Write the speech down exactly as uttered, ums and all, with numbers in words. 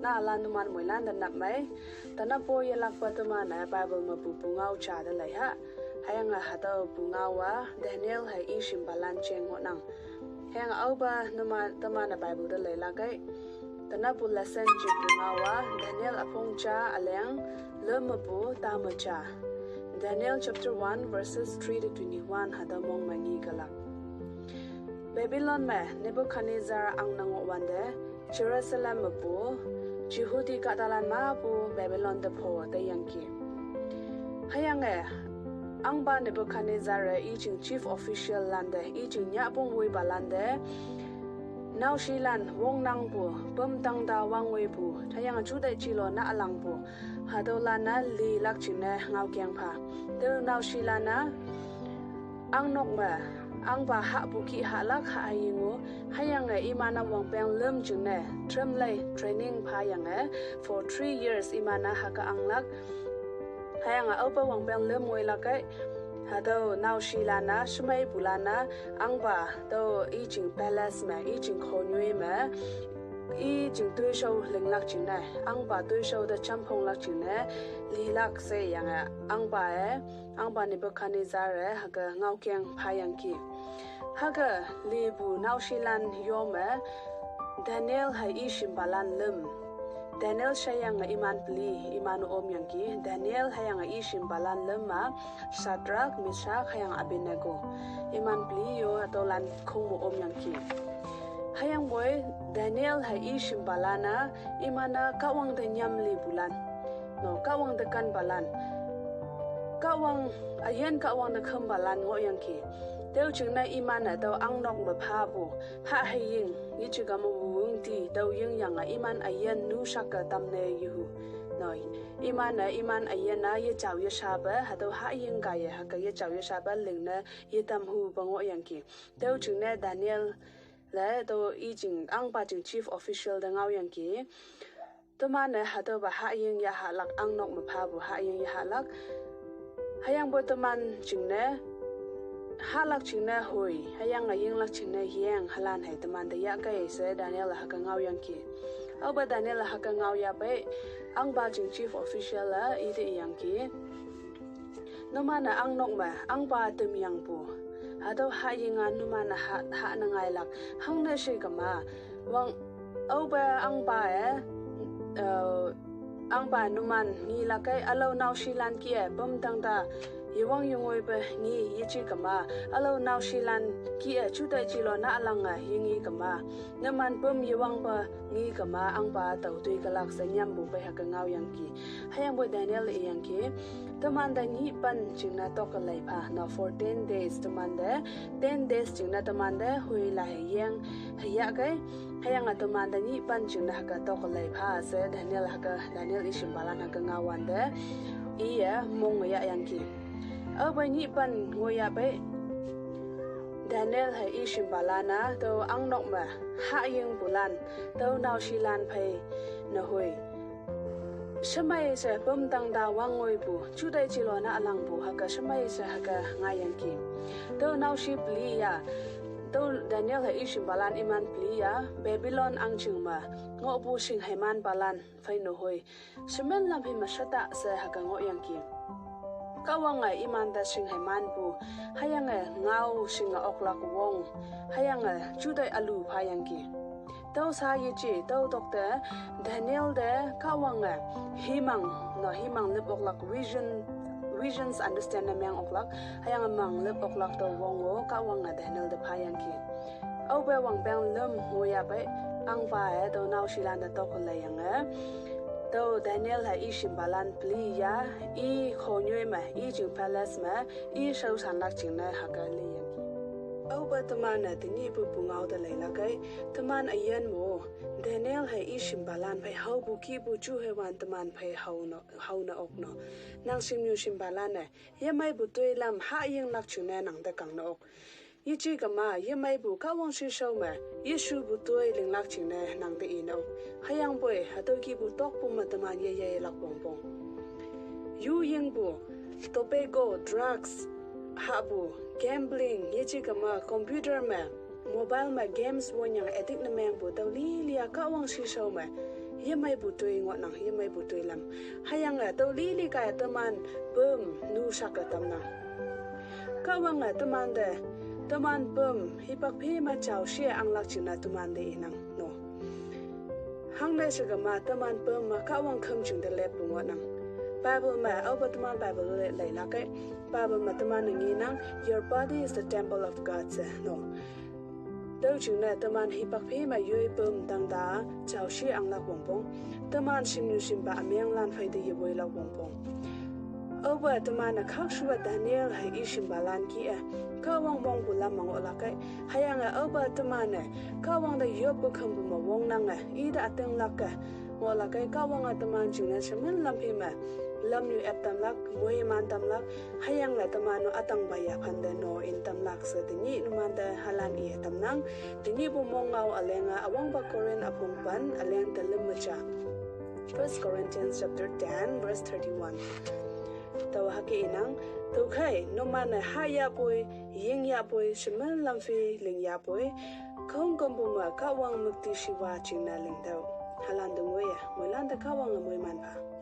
Alan numan moilan da nap mai. Tana po yelakpa teman-e Bible me pu pungao ja da lei ha. Hüyange hatüo pungao-a Daniel hei i shimpa lan jeng ngohnang. Hüyange aopa numan teman-e Bible te leilak ei. Tana pu lesson jing pungao-a Daniel üpong ja üleng lüm mepu ta me ja. Daniel chapter one verses three to twenty-one hatüo mong me ngi kelak. Babylon me Nebuchadnezzar ang nang ngohwante, Jerusalem mepu Jehudi kahtalan mepu Babylon te pho teyangki. Hüyange ahngpa Nebuchadnezzar-e i jing chief official lante, i jing nyahpong woipa lante, naoshilan wongnangpu, pümtang ta wangngoipu, hüyange jutai jilo nahlangpu, hatüolan-a lilak jingne ngaokeng pha. Tüo naoshilan-a ahngnok me, ahngpa hahpu kih hahlak ha hüying-o, hüyange iman-a wangpeng lüm jingne, trimlei training phayange, for three years iman-a hüke anglak, hüyange aope wangpeng lüm ngoilak ei, hatüo naoshilan-a, shemeipulan-a, ahngpa, tüo i jing palace me, i jing khonyoi me, i jing toishao linglak jingne, ahngpa toishao te jamphonglak jingne, lilak sheyange, ahngpa-e, ahngpa Nebuchadnezzar-e hüke ngaokeng phayangki. Hüke lipu naoshilan yo me, Daniel hei i shimpalan lüm. Daniel sheyange iman peli, iman omyangki. Daniel hüyange i shimpalan lüm-a, Shadrach, Meshach, hüyange Abednego. Iman peli yo hatüolan khongme omyangki. Hüyangpoi Daniel hei i shimpalan-a, iman-a Kahwang te nyam lipulan. No, Kahwang te kanpalan. Kahwang, üyin Kahwang te khempalan ngohyangki. Tüo jingne iman-e tüo ahngnok me phapu, ha hüying, yeje kame wüngti, tüo yingyange iman üyin nu shake tamne yehu. No, iman-e iman üyin-a yejao yeshape, hatüo haying kaiye hüke yejao yeshape lingne yetamhupe ngohyangki. Tüo jingne Daniel le tüo i jing ahngpa jing chief official te ngaoyangki. Teman-e hatüopa haying yahahlak, ahngnok me phapu haying yahahlak. Hüyangpoi teman jingne, hahlak jingne hoi, hüyange yinglak jingne yeng, halan hei teman te yahkei she Daniel-e hüke ngaoyangki. Aope Daniel-e hüke ngaoyahpei, ahngpa jing chief official-a ite iyangki. Numan-e ahngnok me, ahngpa temyangpu, hatüo haying-a numan-e ha, hane ngailak, hangne she kema, wang, aope ahngpa-e, eh, ahngpa numan ngilak ei, ülao naoshilan kih-e pümtang ta yewang yengoipe ngi yeje kema, ülao naoshilan kih-e jutai jilo nahlange yengi kema, numan püm yewangpe ngi kema, ahngpa tao toi kelak she nyampu pei hüke ngaoyangki. Hüyangpoi Daniel iyangki, teman te nyih pen jingne toke lei pha, no, for ten days teman te, ten days jingne teman te hoi la hei yeng, hei yahkei, hüyange teman te nyih pen jingne hüke toke lei pha she Daniel hüke, Daniel i shimpalan hüke ngaowante, iye mong yahyangki. Aope nyih pen ngohyahpei, Daniel hei i shimpalan-a, tüo ahngnok me, hayingpulan, tüo naoshilan phei, nehoi. Shemei she pümtang ta wangngoipu, jutai jilo nahlangpu, hüke shemei she hüke ngaiyangki. Tüo naoshi peli ya, tüo Daniel hei i shimpalan iman peli ya, Babylon ahngjing me, ngohpu shingheimanpalan phei nehoi. Shemen lam hi me sheta she hüke ngohyangki. Kahwange iman te shingheimanpu, hüyange ngao shinge oklak wong, hüyange jutai ülu phayangki. Tüo sa yeje, tüo tokte, Daniel te Kahwange, himang, no, himang lüp oklak vision, visions understand ne meng oklak, hüyange mang lüp oklak tüo wong-o Kahwange Daniel te phayangki. Aope wangpeng lüm ngohyahpei, ahngpa-e tüo naoshilan te toke leiyange, tüo Daniel hei i shimpalan peli ya, i khonyoi me, i jing palace me, i shaoshanlak jingne hüke liyangki. Aope teman-e tenyihpu pungao te leilak ei, teman üyin mo, Daniel hei i shimpalan phei haopu kihpu ju heiwan teman phei hao no, hao ne ok no. Nang shimnyu shimpalan-e, yemeipu toilam hayinglak jingne nang te kang ne ok. Yeje kema, yemeipu Kahwang shishao me, yeshupu toi linglak jingne nang te i ne ok. Hüyangpoi, hatüo kihpu tokpu me teman yeyeilak wongpong. Yu yingpu, tobacco, drugs, hahpu, gambling, yeje kema, computer me, mobile me, games wonyange addict ne mengpu, tüo lili-a Kahwang shishao me, yemeipu toi ngohnang, yemeipu toi lam. Hüyange tüo lili kaiye teman püm nu shak-e tamnang. Kahwange temante, teman püm hipak phi me jao she anglak jingne temante inang, no. Hangne shekema teman püm me Kahwang khüm jingte leppu ngohnang. Bible me, aope teman Bible le, leilakkei. Bible me teman-e ngenang, "Your body is the temple of God," she, no. Tüo jingne teman hipak phi me yoi püm tangta jao she anglak wongpong. Teman shimnyu shimpa ümenglan phei te yewoilak wongpong. Aope teman-e khakshuwa Daniel hei i shimpalan kih-e, Kahwang mongpu lam me ngohlakkei. Hüyange aope teman-e Kahwang te yoppu khümpu me wongnange ite ütinglak-e ngohlakkei. Kahwange teman jingne shemin lam phi me lamnyu ep tamlak, moiman tamlak, hüyange teman-o ütangpa yaphante no in tamlak she tenyih numante halan iye tamnang. Tenyihpu mong ngao ülenge üwangpa Korinth üpong pen üleng te lüm me ja. First Corinthians chapter ten, verse thirty-one. Tao hüke inang, tüokhei numan-e hahyahpoi, yingyahpoi, shemin lam phi lingyahpoi, khongkümpu me Kahwang müktishiwa jingne lingtüoh. Halan te ngoiye, moilante Kahwange moiman pha.